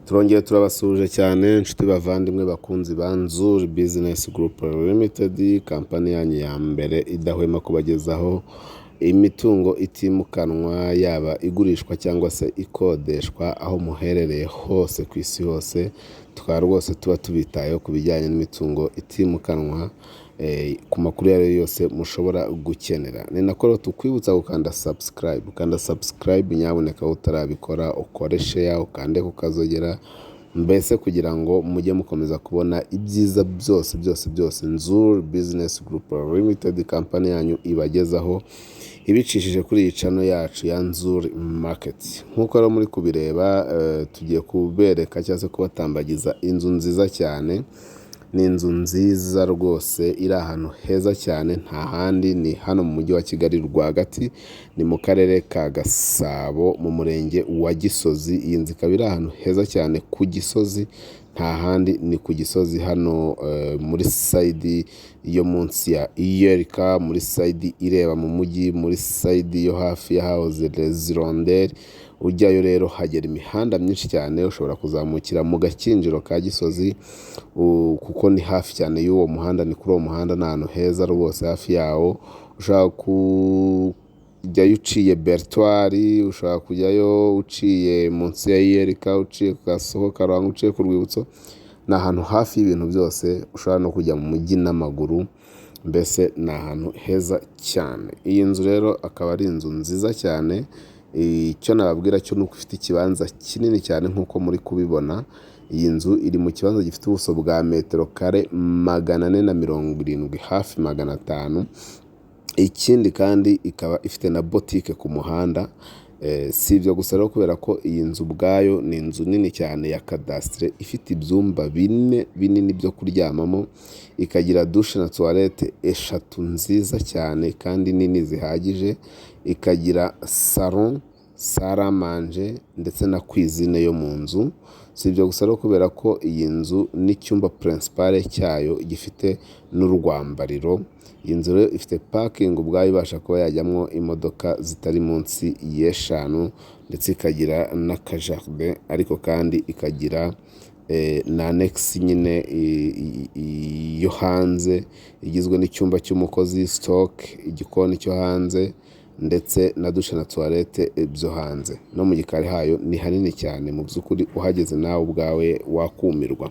Turongeye turabasuhuje cyane, inshuti bavandimwe, bakunzi ba Nzuri Business Group Limited, kampani yanyu ya mbere idahwema kubagezaho imitungo itimukanwa, yaba igurishwa cyangwa se ikodeshwa, aho muherereye hose ku isi hose. Tukaba rwose tuba tubitayeho ku bijyanye n'imitungo itimukanwa, ku makuru iyo ari yo yose mushobora gukenera. Ni nako rero tukwibutsa gukanda subscribe, ukanda subscribe nyabuneka wowe utarabikora, ukore share, ukande ku kazogera, mbese kugira ngo mujye mukomeza kubona ibyiza byose byose byose Nzuri Business Group Limited, kampani yanyu, ibagezaho ibicishije kuri iyi channel yacu ya Nzuri Market. Nk'uko rero muri kubireba, tugiye kubereka cyangwa se kubatambagiza inzu nziza cyane. Ni inzu nziza rwose iri ahantu heza cyane, nta handi, ni hano mu Mujyi wa Kigali rwagati, ni mu Karere ka Gasabo, mu Murenge wa Gisozi. Iyi nzu ikaba iri ahantu heza cyane ku Gisozi, nta handi, ni ku Gisozi hano, muri side yo munsi ya Iyerika, muri side ireba mu mujyi, muri side yo hafi y'ahahoze Les Hirondelles. Ujyayo rero hagera imihanda myinshi cyane, ushobora kuzamukira mu Gakinjiro ka Gisozi kuko ni hafi cyane y'uwo muhanda, ni kuri uwo muhanda, ni ahantu heza rwose hafi yawo. Ushobora kujyayo uciye Beretwari, ushobora kujyayo uciye munsi ya Iyerika, uciye ku gasoko Karuhanga, uciye ku rwibutso, ni ahantu hafi y'ibintu byose, ushobora no kujya mu mujyi n'amaguru, mbese ni ahantu heza cyane. Iyi nzu rero akaba ari inzu nziza cyane, icyo nababwira cyo ni uko ifite ikibanza kinini cyane nk'uko muri kubibona. Iyi nzu iri mu kibanza gifite ubuso bwa metero kare 470, hafi 500. Ikindi kandi ikaba ifite na botike ku muhanda. Si ibyo gusa rero, kubera ko iyi nzu ubwayo ni inzu nini cyane ya kadasitire, ifite ibyumba bine binini byo kuryamamo, ikagira douche na toilette eshatu nziza cyane kandi nini zihagije, ikagira salon, salle à manger ndetse na cuisine yo mu nzu. Si ibyo gusa rero, kubera ko iyi nzu n'icyumba principal cyayo gifite n'urwambariro. Iyi nzu rero ifite parking ubwayo ibasha kuba yajyamo imodoka zitari munsi y'eshanu, ndetse ikagira n'akajardin, ariko kandi ikagira na annexe nyine yo hanze igizwe n'icyumba cy'umukozi, stock, igikoni cyo hanze ndetse na douche na toilette byo hanze. No mu gikari hayo ni hanini cyane, mu by'ukuri uhageze nawe ubwawe wakumirwa.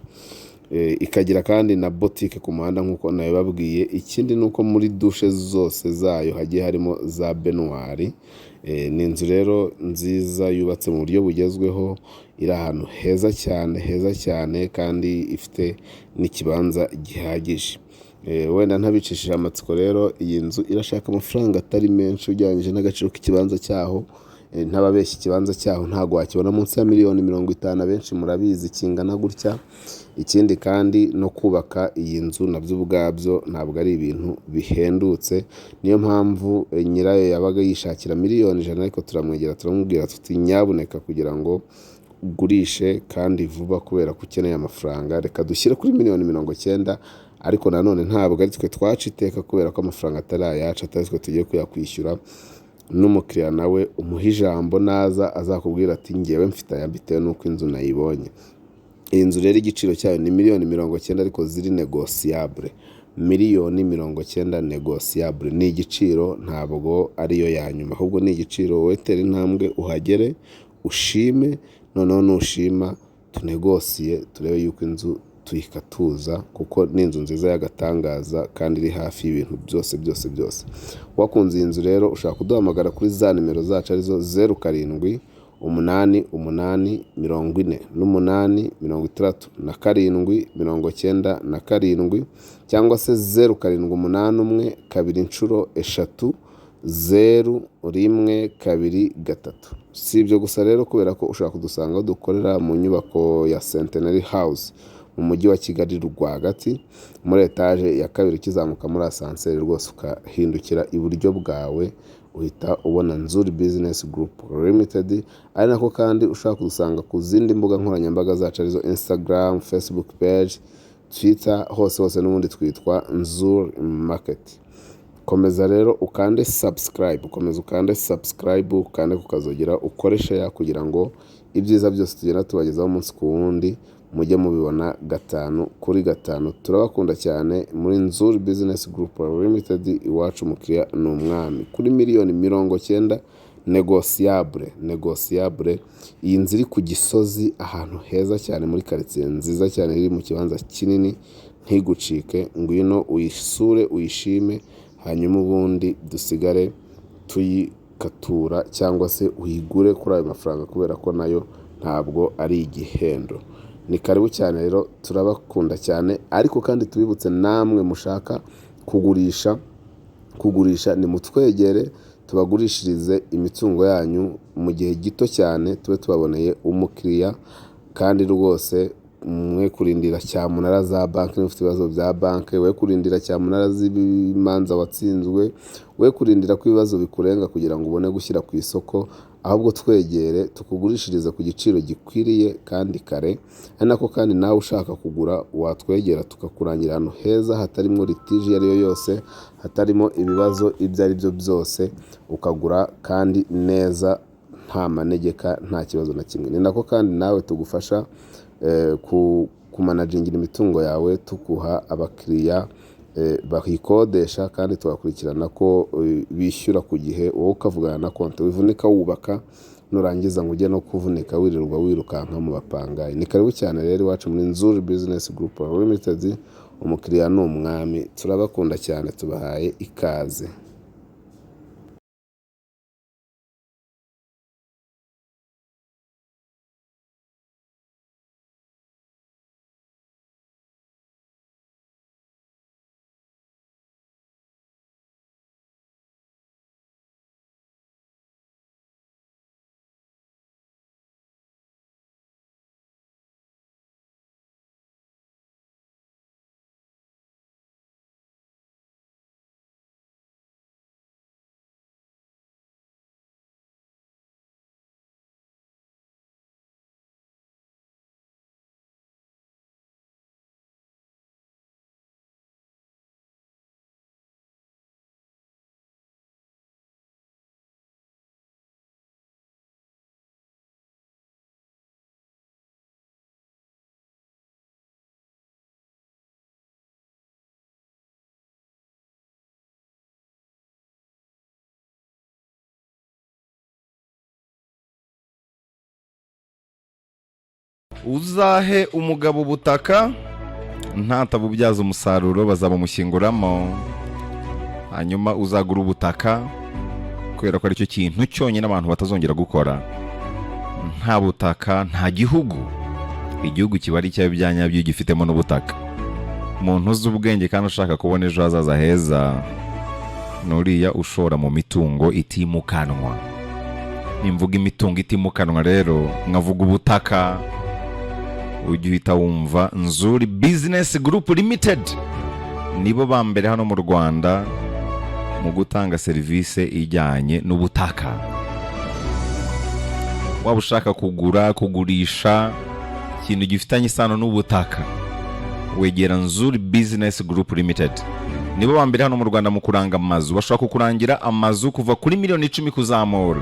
Ikagira kandi na botike ku muhanda nk'uko nabibabwiye. Ikindi ni uko muri douche zose zayo hagiye harimo za baignoire. Ni inzu rero nziza yubatse mu buryo bugezweho, iri ahantu heza cyane, heza cyane, kandi ifite n'ikibanza gihagije. Wenda ntabicishije amatsiko rero, iyi nzu irashaka amafaranga atari menshi ugereranyije n'agaciro k'ikibanza cyaho. Ntababeshya, ikibanza cyaho ntabwo wakibona munsi ya miliyoni 50, abenshi murabizi, kingana gutya. Ikindi kandi no kubaka iyi nzu nabyo ubwabyo ntabwo ari ibintu bihendutse, niyo mpamvu nyirayo yabaga yishakira miliyoni 100, ariko turamwegera turamubwira tuti: "Nyabuneka, kugira ngo ugurishe kandi vuba kubera ko ukeneye amafaranga, reka dushyire kuri miliyoni 90." Ariko nanone ntabwo ari twe twaca iteka, kubera ko amafaranga atari ayacu, atari twe tugiye kuyakwishyura. N'umukiriya nawe umuha ijambo, naza azakubwira ati: "Ngewe mfite aya bitewe n'uko inzu nayibonye." Iyi nzu rero igiciro cyayo ni miliyoni 90, ariko ziri négociable. Miliyoni 90 négociable, ni igiciro, ntabwo ariyo ya nyuma, ahubwo ni igiciro. Wowe tera intambwe uhagere ushime, noneho nushima tunegosiye turebe yuko inzu tuyikatuza, kuko ni inzu nziza y'agatangaza kandi iri hafi y'ibintu byose byose byose. Wakunze iyi nzu rero ushobora kuduhamagara kuri za nimero zacu, arizo 0788 48 67 97, cyangwa se 0781 00 00 123. Si ibyo gusa rero, kubera ko ushobora kudusanga aho dukorera mu nyubako ya Centenary House mu Mujyi wa Kigali rwagati, muri etaje ya kabiri, ukizamuka muri ascenseur rwose ukahindukira iburyo bwawe uhita ubona Nzuri Business Group Limited. Ari nako kandi ushobora kudusanga ku zindi mbuga nkoranyambaga zacu, arizo Instagram, Facebook page, Twitter, hose hose n'ubundi twitwa Nzuri Market. Komeza rero ukande subscribe, komeza ukande subscribe, ukande kukazogera, ukore share kugira ngo ibyiza byose tugenda tubagezaho umunsi ku wundi mujye mubibona gatanu kuri gatanu. Turabakunda cyane muri Nzuri Business Group Limited. Iwacu umukiriya ni umwami. Kuri miliyoni 90, négociable, négociable. Iyi nzu iri ku Gisozi, ahantu heza cyane, muri karitsiye nziza cyane, iri mu kibanza kinini, ntigucike. Ngwino uyisure, uyishime, hanyuma ubundi dusigare tuyikatura cyangwa se uyigure kuri ayo mafaranga, kubera ko nayo ntabwo ari igihendo. Ni karibu cyane rero, turabakunda cyane. Ariko kandi tubibutse namwe mushaka kugurisha, nimutwegere tubagurishirize imitungo yanyu mu gihe gito cyane, tube tubaboneye umukiriya. Kandi rwose mwe kurindira cyamunara za banki niba ufite ibibazo bya banki, we kurindira cyamunara z'imanza watsinzwe, we kurindira ko ibibazo bikurenga kugira ngo ubone gushyira ku isoko, ahubwo twegere tukugurishirize ku giciro gikwiriye kandi kare. Ari nako kandi nawe ushaka kugura watwegera tukakurangira ahantu heza hatarimo litige iyo ari yo yose, hatarimo ibibazo ibyo ari byo byose, ukagura kandi neza, nta manegeka, nta kibazo na kimwe. Ni nako kandi nawe tugufasha kumanagingira imitungo yawe, tuguha abakiriya bayikodesha, kandi tugakurikirana ko bishyura ku gihe, wowe ukavugana na konti. Wivunika wubaka, nurangiza ngo ujye no kuvunika wirirwa wirukanka mu bapangayi. Ni karibu cyane rero iwacu muri Nzuri Business Group Limited. Umukiriya ni umwami. Turabakunda cyane, tubahaye ikaze. Uzahe umugabo ubutaka, ntatabubyaza umusaruro bazabumushyinguramo. Hanyuma uzagura ubutaka, kubera ko aricyo kintu cyonyine abantu batazongera gukora. Nta butaka nta gihugu. Igihugu kiba ari icyawe bya nyabyo iyo gifitemo n'ubutaka. Umuntu uzi ubwenge kandi ushaka kubona ejo hazaza heza ni uriya ushora mu mitungo itimukanwa. Nimvuga imitungo itimukanwa rero, nkavuga ubutaka, ujye uhita wumva Nzuri Business Group Limited. Nibo ba mbere hano mu Rwanda mu gutanga serivisi ijyanye n'ubutaka. Waba ushaka kugura, kugurisha ikintu gifitanye isano n'ubutaka, wegera Nzuri Business Group Limited. Nibo ba mbere hano mu Rwanda mu kuranga amazu. Bashobora kukurangira amazu kuva kuri miliyoni 10 kuzamura,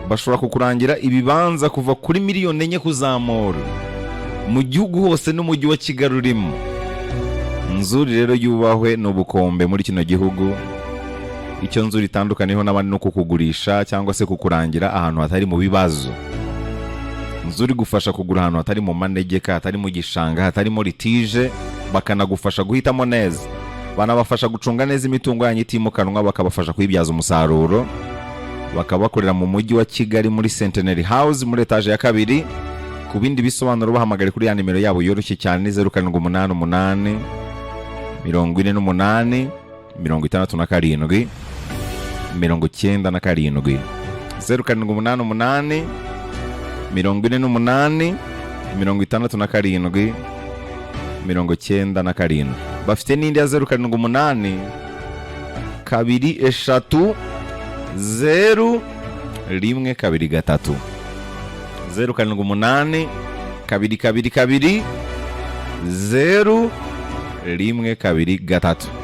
bashobora kukurangira ibibanza kuva kuri miliyoni 4 kuzamura, mu gihugu hose n'umujyi wa Kigali urimo. Nzuri rero yubahwe, ni ubukombe muri kino gihugu. Icyo Nzuri itandukaniyeho n'abandi ni ukukugurisha cyangwa se kukurangira ahantu hatari mu bibazo. Nzuri igufasha kugura ahantu hatari mu manegeka, hatari mu gishanga, hatarimo litige, bakanagufasha guhitamo neza. Banabafasha gucunga neza imitungo yanyu itimukanwa, bakabafasha kuyibyaza umusaruro. Bakaba bakorera mu mujyi wa Kigali muri Centenary House, muri etaje ya kabiri. Ku bindi bisobanuro bahamagare kuri ya nimero yabo yoroshye cyane, ni 0788 48 67 97, 0788 48 67 97. Bafite n'indi ya 078 2 3 0 1 2 3, 078 2 2 2 0 1 2 3.